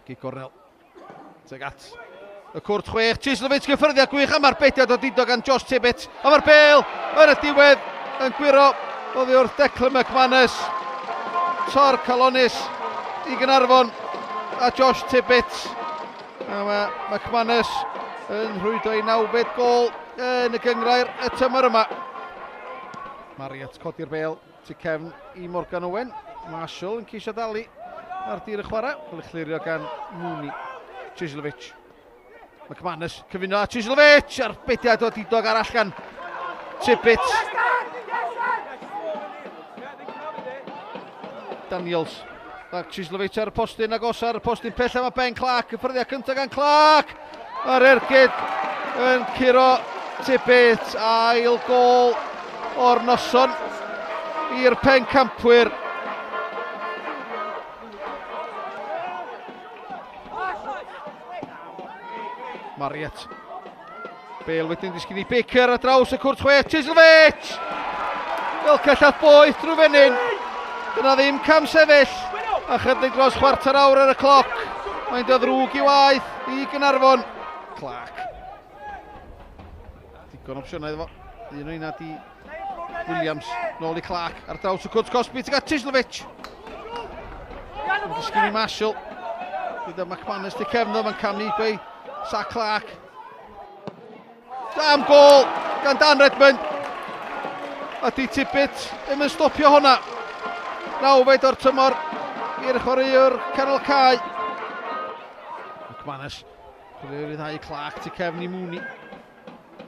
Gic gornel. Teg at y cwrt chwech. Chislovich gyffyrddiad gwych am arbediad o dido gan Josh Tibbett. A mae'r bel yn y diwedd yn gwyro oddi wrth Declan McManus. Tor Calonis i Gynarfon a Josh Tibbett. A mae McManus yn rhwydo ei nawfed gol yn y gyngrair y tymor yma. Mariet codi'r bel Tu cefn i Morgan Owen. Marshall yn ceisio dalu ar dir y chwarae. Cael ei chlirio gan Mooney. Chislovic. McManus cyfuno a Chislovic a'r bediad o didog arall gan Tibbet. Daniels. A Chislovic ar y postyn agos ar y postyn pella mae Ben Clark. Cyffyrddiad cyntaf gan Clark. Yr ergyd yn curo Tibbet, ail gol o'r noson i'r pencampwyr. Mariet. Bale wedyn disgyn i Baker ar draws y cwrt chwech. Chislovic! Fel cyllell boeth drwy fenyn. Dyna ddim cam sefyll. A chydig dros chwarter awr ar y cloc. Mae'n dod ddrwg i waith i Gynarfon. Clark. Digon opsiynau iddo fo. Un o una di Williams. Nôl i Clark. Ar draws y cwrt cosbi. Tuag at Chislovic. Mae'n disgyn i Marshall. Gyda McManus di cefn ddo. Mae'n camu i Sa Clark. Am gol gan Dan Redmond. A di Tibbet ddim yn stopio hwnna. Nawfed o'r tymor i'r chwaraewr canol cae. McManus. Chwaraewr i ddau Clark tu cefn i Mooney.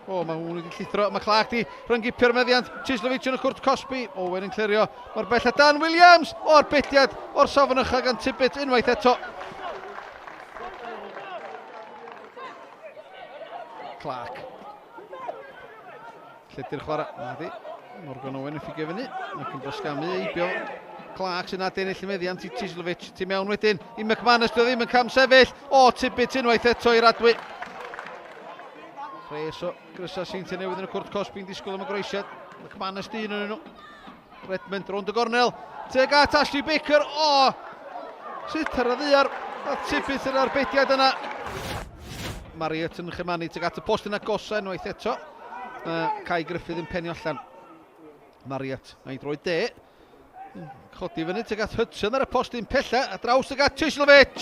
O, mae Mooney wedi llithro. Mae Clark di rhyngipio'r meddiant. Chislovic yn y cwrt cosbi. Owen yn clirio. Mae'r bell a Dan Williams o'r bediad o'r safon ycha gan Tibbet unwaith eto. Clark. Lledu'r chwarae. Na di. Morgan Owen yn ffigio fyny. Ac yn brysgamu eibio. Clark sy'n adennill y meddiant i Chislovic. Tu mewn wedyn i McManus. Dio ddim yn cam sefyll. O, Tibbet unwaith eto i'r adwy. Rhes o grysau seintiau newydd yn y cwrt cosbi'n disgwyl am y groesiad. McManus dyn yn nhw. Redmond rownd y gornel. Teg at Ashley Baker. O! Sut ar y ddiar. A Tibbet yn arbediad yna. Marriott yn chymanu teg at y post yn agosa unwaith eto. Kai Griffith yn penio allan. Marriott, mae droi de. Chodi fyny teg at Hudson ar y postyn pella a draws teg at Chislovic.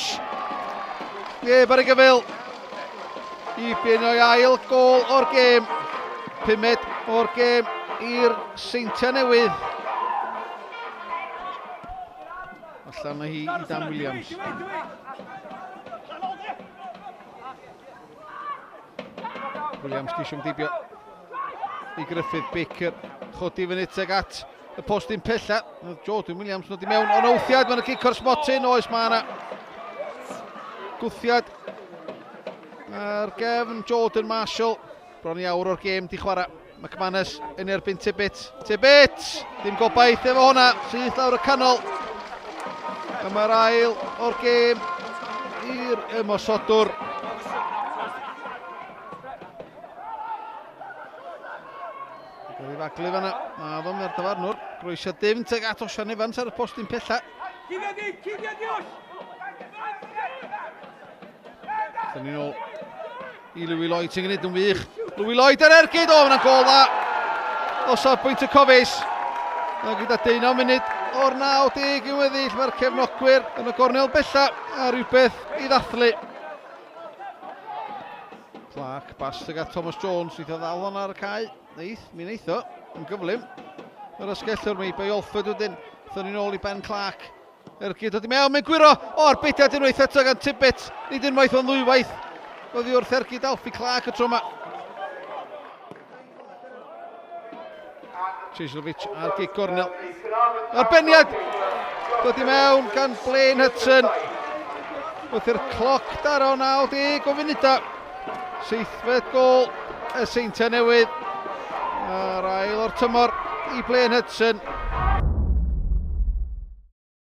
Ie, Barry Gyfil. I benio'i ail gol o'r gêm. Pumed o'r gêm i'r Seintiau Newydd. Allan mae hi i Dan Williams. Williams geisio ymdeibio i Griffith Baker. Chodi fyny teg at y postyn pella. Jordan Williams nod i mewn. Ond wthiad, mae'n gic o'r smotyn. Oes, mae yna gwthiad ar gefn Jordan Marshall. Bron i awr o'r gêm di chwarae. McManus yn erbyn Tibbet. Tibbet! Dim gobaith efo hwnna. Syth lawr y canol. A mae'r ail o'r gêm i'r ymosodwr. Gael ei faglu fanna. Mae Adom ar dyfarnwr. Groesio dim teg at Osian Evans ar y postyn pella. Cuddia di! Cuddia di, Osh! Dyn ni'n ôl i Louis Lloyd sy'n gwneud yn wych. Louis Lloyd ar ergyd, o, mae'n gol dda o safbwynt y Cofis. A gyda 19 munud o'r 90 i weddill, mae'r cefnogwyr yn y gornel bella a rhywbeth i ddathlu. Clark, bas tuag at Thomas Jones, wnaeth o ddal hwn ar y cae. Neith, mi wnaeth o, yn gyflym. Yr asgellwr, mae Bay Alford wedyn. Thwn ni'n ôl i Ben Clark. Ergyd dod i mewn, mae'n gwyro! O, arbediad unwaith eto gan Tibbet. Nid unwaith ond ddwywaith. Oddi wrth ergyd Alfie Clark y tro yma. Chislovic ar gig gornel. Arbeniad! Dod i mewn gan Blaine Hudson. Wrth i'r cloc daro 90 o funudau. Seithfed gol y Seintiau Newydd. A'r ail o'r tymor i Blaine Hudson.